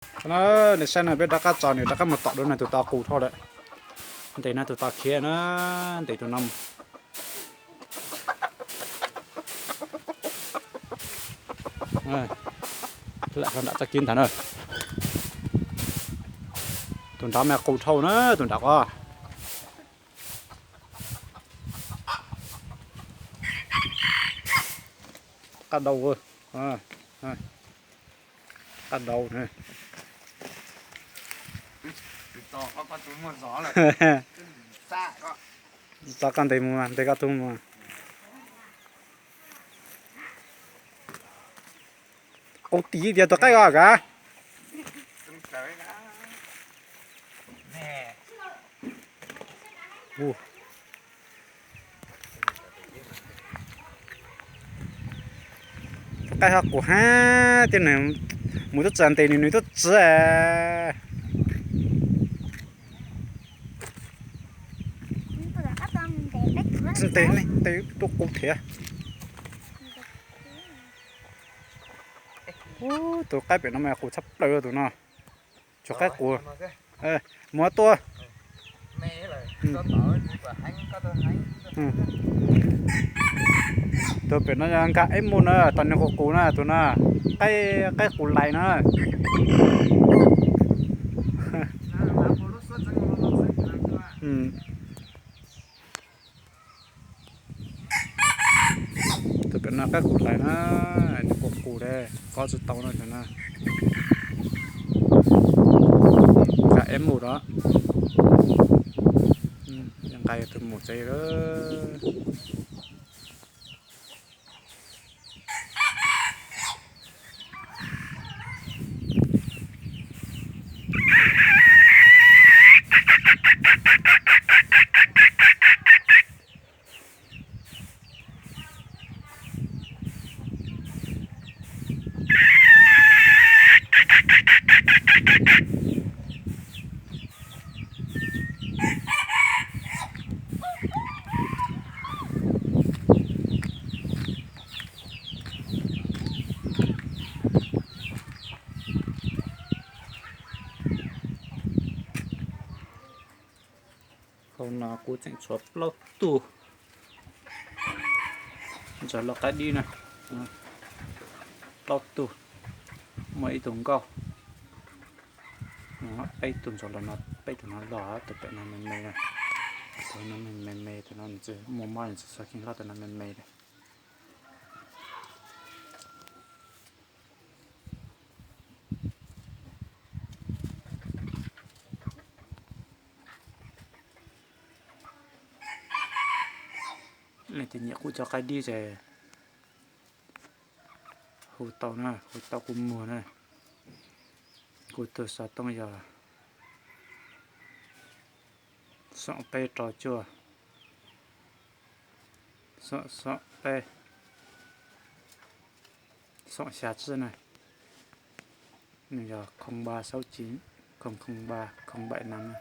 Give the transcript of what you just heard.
Na, nws saib no peb rov qab tso nws rov qab mus tom dua no tus to qus dhau lawm. Ntes no tus to khiav na, ntes tus no mus. Lam hlo nram txoj kev ntawd na. Tus nrad mas qus dhau na, tus nrad os. Qab dau, qab dau na. Tso koj ntes mus, ntes koj tug mus. Qus tim tias tus qaib os kav. Tus qaib ho qus hab thiab nws mus tuaj txog ntes nws, nws tuaj txog. Tsis ntes ne, ntes tuaj qus thiab. Tus qaib pem no mas qus tshaj plaws tus no. Tsuas qaib qus. Mus tua. Tus pem no yog nkag eb mus na, tos nws qus qus na, tus no qaib qus lais no. Tus pem no qaib qus lais na, nws qus qus li, kob tsis tau no na. Nkag eb mus los, nqa tus mus tsev lawm. Hauv no kuv tseem tshuav plaub tug ntxhov los qaib dib na, plaub tug, muaj ib tug nkauj. Peb tug ntxhov los no, peb tug no los, tus pem no me me na, tus no me me, tus no nws tsis muaj mob, nws tsis txhob kheej hlob, tus no me me li. Leej twg nyiam kuv cov qaib dib ces hu tau na, hu tau kuv muag na. Kuv tus xov tooj yog xoom peb rau cuaj, xoom xoom peb, xoom xya tsib na. Nws yog không ba sáu chín không không ba không bảy năm.